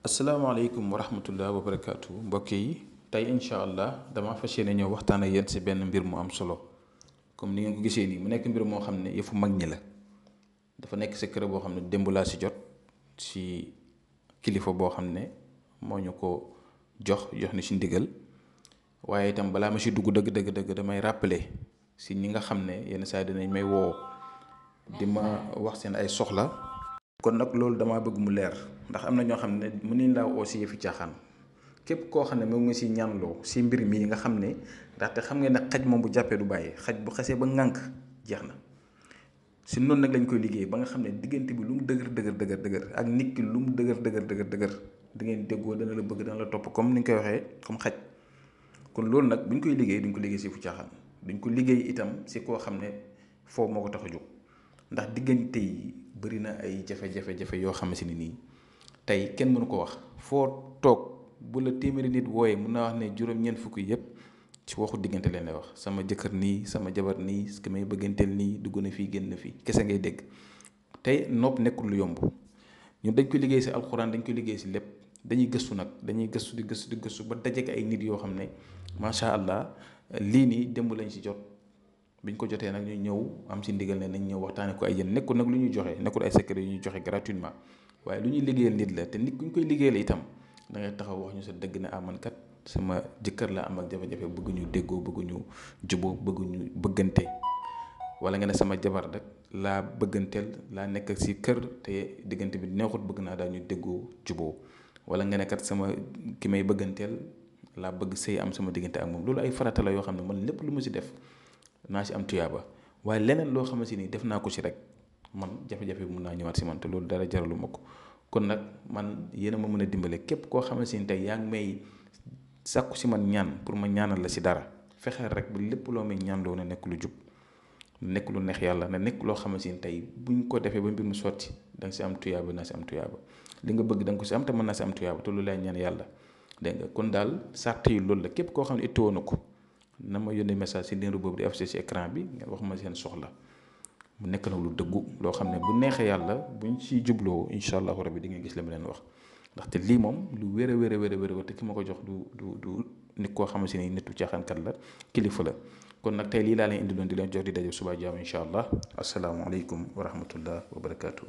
asalaamaaleykum wa rahmatullah wa barakaatu mbokk yi tey incha allah dama fas yéene ñëw waxtaan ak yéen si benn mbir mu am solo comme ni ngeen ko gisee nii mu nekk mbir moo xam ne yëfu mag ñi la dafa nekk secret boo xam ne démb laa si jot si kilifa boo xam ne moo ñu ko jox ni si ndigal waaye itam balaa ma si dugg dëgg damay rappeler si ñi nga xam ne yenn saa yi dinañ may woo di ma wax seen ay soxla. kon nag loolu damaa bëgg mu leer ndax am na ñoo xam ne mën nañ laa oo si yëfi caaxaan képp koo xam ne moom nga si ñaanloo si mbir mi nga xam ne ndaxte xam nga ne xaj moom bu jàppee du bàyyi xaj bu xasee ba ŋànk jeex na si noonu nag lañ koy liggéey ba nga xam ne diggante bi lu mu dëgër ak nit ki lu mu dëgër di ngeen déggoo dana la bëgg dana la topp comme ni nga koy waxee comme xaj. kon loolu nag buñ koy liggéey duñ ko liggéey si yëfu caaxaan duñ ko liggéey itam si koo xam ne foofu moo ko tax a jóg ndax diggante yi bëri na ay jafe-jafe yoo xam ne nii tey kenn mënu ko wax foo toog bu la téeméeri nit wooyee mun naa wax ne juróom-ñeent fukk yëpp ci waxu diggante leen lay wax sama jëkkër nii sama jabar nii ki may bëgganteel nii dugg na fii génn na fii kese ngay dégg tey nopp nekkul lu yomb ñun dañ ko liggéey si alxuraan dañ ko liggéey si lépp dañuy gëstu nag dañuy gëstu di gëstu ba dajeek ay nit yoo xam ne macha allah lii nii démb lañ si jot. biñ ko jotee nag ñu ñëw am si ndigal ne nañ ñëw waxtaane ko ay yéen nekkul nag lu ñuy joxe nekkul ay secret yu ñuy joxe gratuitement waaye lu ñuy liggéeyal nit la te nit ku ñu koy liggéeyal itam da ngay taxaw wax ñu sa dëgg ne man kat sama jëkkër la am ak jafe-jafe bëgg ñu déggoo bëgg ñu juboo bëgg ñu bëggante wala nga ne sama jabar rek laa bëgganteel laa nekk si kër te diggante bi neexut bëgg naa daal ñu déggoo juboo wala nga ne kat sama ki may bëgganteel laa bëgg sëy am sama diggante ak moom loolu ay farata la yoo xam ne man lépp lu ma si def naa si am tuyaaba waaye leneen loo xamante ni def naa ko si rek man jafe-jafe bi mun naa ñëwaat si man te loolu dara jaralu ma ko kon nag man yéen a ma mën a dimbale képp koo xamante ni tey yaa ngi may sàkku si man ñaan pour ma ñaanal la si dara fexeel rek ba lépp loo may ñaanloo na nekk lu jub nekk lu neex yàlla na nekk loo xamante ni tey buñ ko defee ba mbir mu sotti da nga si am tuyaaba naa si am tuyaaba li nga bëgg da nga ko si am te mën naa si am tuyaaba te loolu lay ñaan yàlla dégg nga kon daal sart yi loolu la képp koo xam ne ittoo na ko na ma yónnee message si numéro boobu di affiché si écran bi ngeen wax ma seen soxla mu nekk nag lu dëggu loo xam ne bu neexee yàlla buñ ci jubloo incha allahu rabi di nga gis li ma leen wax ndaxte lii moom lu wér a te ki ma ko jox du nit koo xamante ni nitu caaxaankat la kilifa la kon nag tey lii laa leen indi loon di leen jox di daje suba jaam incha allah asalaamaaleykum wa rahmatullah wa barakaatu.